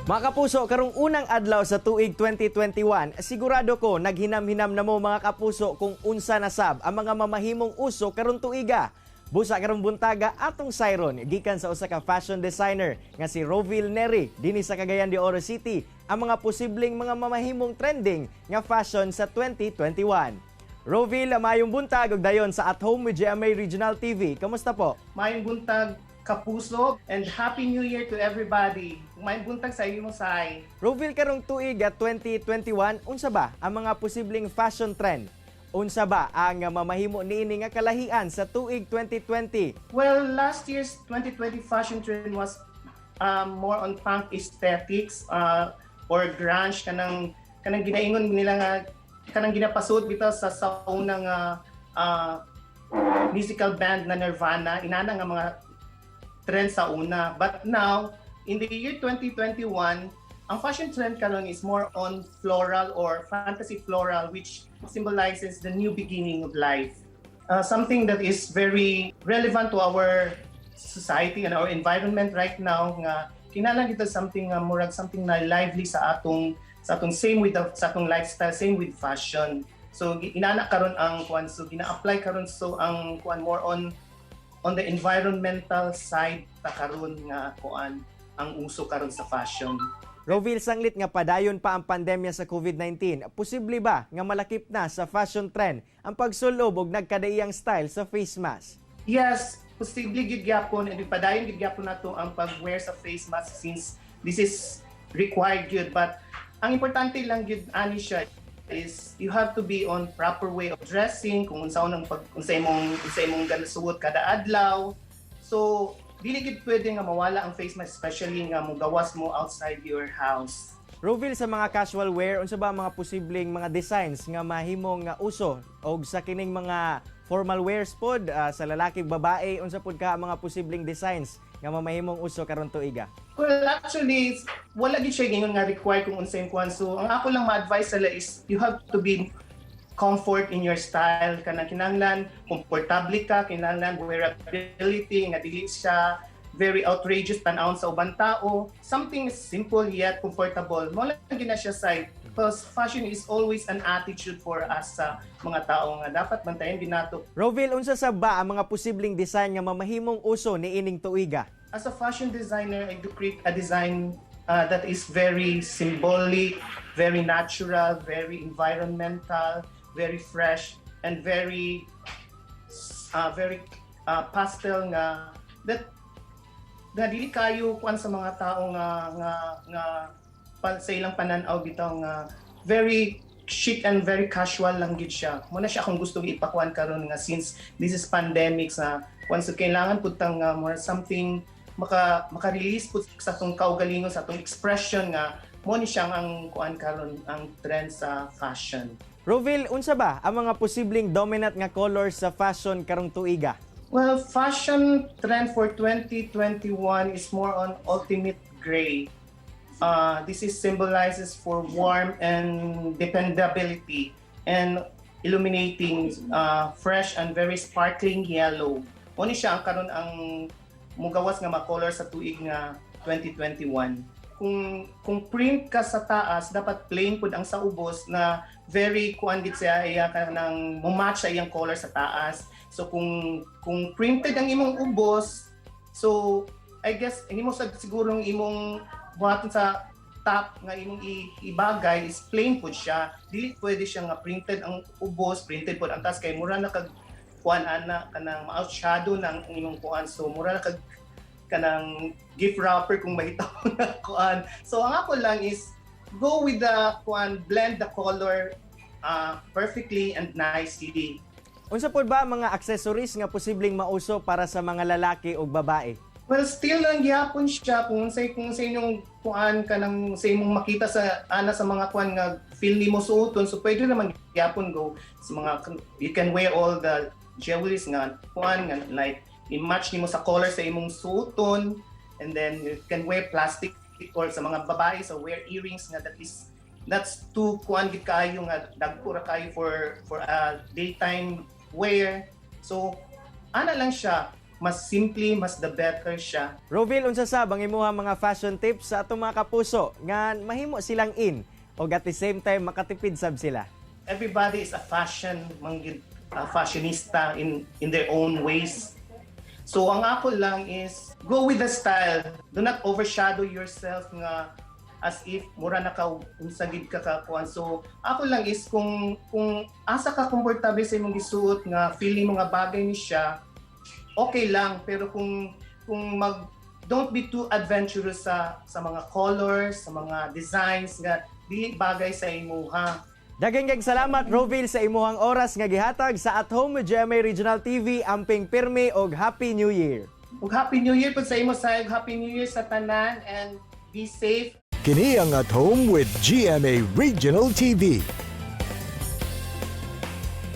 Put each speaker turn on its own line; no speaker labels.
Mga kapuso, karong unang adlaw sa tuig 2021, sigurado ko naghinam-hinam na mo, mga kapuso, kung unsa na sab ang mga mamahimong uso karong tuiga. Busa karong buntaga atong sayron gikan sa usa ka fashion designer nga si Rovil Neri dinhi sa Cagayan de Oro City ang mga posibleng mga mamahimong trending nga fashion sa 2021. Rovil, maayong buntag ug dayon sa At Home with GMA Regional TV. Kamusta po?
Maayong buntag, kapuso, and Happy New Year to everybody. Maayong buntag sa imo, Sai.
Rovil, karong tuig at 2021, unsa ba ang mga posibleng fashion trend? Unsa ba ang mamahimo niini nga kalahian sa tuig 2020?
Well, last year's 2020 fashion trend was more on punk aesthetics or grunge, kanang ginaingon nila nga kanang ginapasuot bitaw sa unang musical band na Nirvana, inana nga mga trend sa una. But now, in the year 2021, ang fashion trend karon is more on floral or fantasy floral, which symbolizes the new beginning of life. Something that is very relevant to our society and our environment right now nga kinahanglan ito something nga murag something na lively sa atong same with the, sa atong lifestyle, same with fashion. So inana karon ang kuan, so gina-apply karon, so ang kuan more on the environmental side ta karon nga kuan ang uso karon sa fashion.
Rovil, sanglit nga padayon pa ang pandemya sa COVID-19, posible ba nga malakip na sa fashion trend ang pagsulob og nagkadaiyang style sa face mask?
Yes, posible gid gyapon and padayon gid gyapon nato ang pag-wear sa face mask since this is required gyud, but ang importante lang gyud ani siya is you have to be on proper way of dressing kung unsa nang pag unsa imong ganasuot kada adlaw. So dili gid pwede nga mawala ang face mask, especially nga mogawas mo outside your house.
Rovil, sa mga casual wear, unsa ba ang mga posibleng mga designs nga mahimong nga uso, og sa kining mga formal wears pod sa lalaki ug babae, unsa pod ka ang mga posibleng designs nga mamahimong uso karon tuiga?
Well, actually, wala gid siya ingon nga required kung unsa yung kuan. So, ang ako lang ma-advise sila is you have to be comfort in your style. Kanang kinahanglan komportable ka, kinahanglan wearability nga dili siya very outrageous tan-awon sa ubang tao. Something simple yet comfortable. Mo lang gina siya side. Because fashion is always an attitude for us sa mga tao nga dapat bantayan ginato.
Rovil, unsa sa ba ang mga posibleng design nga mamahimong uso niining tuiga?
As a fashion designer, I do create a design that is very symbolic, very natural, very environmental, very fresh, and very pastel nga that nga dili kayo kuan sa mga tao nga sa ilang pananaw bitaw nga very chic and very casual lang gid siya. Mo na siya akong gustong ipakuan karon nga since this is pandemic sa kuan, so kailangan pud tang nga more something maka-release pud sa atong kaugalingon, sa atong expression, nga mo ni siyang ang kuan karon ang trend sa fashion.
Rovil, unsa ba ang mga posibleng dominant nga colors sa fashion karong tuiga?
Well, fashion trend for 2021 is more on ultimate gray. This is symbolizes for warm and dependability and illuminating fresh and very sparkling yellow. Mo ni siya ang karon ang mugawas nga ma-color sa tuig nga 2021. Kung print ka sa taas, dapat plain pud ang sa ubos na very kuan gid siya iya kanang mo-match sa iyang color sa taas. So kung printed ang imong ubos, so I guess ang imo sa sigurong imong buhaton sa top nga imong ibagay is plain pud siya. Dili pwede siya nga printed ang ubos, printed pud ang taas kay mura na kag kuan ana kanang ma-outshadow ng imong kuan. So mura na kag kanang gift wrapper kung mahitaw na kuan. So ang ako lang is go with the kuan, blend the color perfectly and nicely.
Unsa pod ba ang mga accessories nga posibleng mauso para sa mga lalaki ug babae?
Well, still lang gyapon siya kung sa inyong kuan kanang sa imong makita sa ana sa mga kuan nga feel nimo suoton, so pwede naman gyapon go sa mga, you can wear all the jewelries nga kuan nga like i-match nimo sa color sa imong suoton, and then you can wear plastic or sa mga babae, so wear earrings nga that's too kuan gid kaayo nga dagko ra kaayo for a daytime wear. So ana lang siya. Mas simply, mas the better siya.
Rovil, unsa sab ang imuha mga fashion tips sa atong mga kapuso nga mahimo silang in o at the same time makatipid sab sila?
Everybody is a fashion manggid, a fashionista in their own ways. So ang ako lang is go with the style. Do not overshadow yourself nga as if mura na ka unsa gid ka kakuan. So ako lang is kung asa ka komportable sa imong gisuot nga feeling mo nga bagay ni siya, okay lang, pero kung mag don't be too adventurous sa mga colors, sa mga designs nga dili bagay sa imuha.
Daghang kag salamat, Rovil, sa imuhang oras nga gihatag sa At Home with GMA Regional TV. Amping pirmi og Happy New Year.
Ug Happy New Year pud sa imo sa Happy New Year sa tanan and be safe.
Kini ang At Home with GMA Regional TV.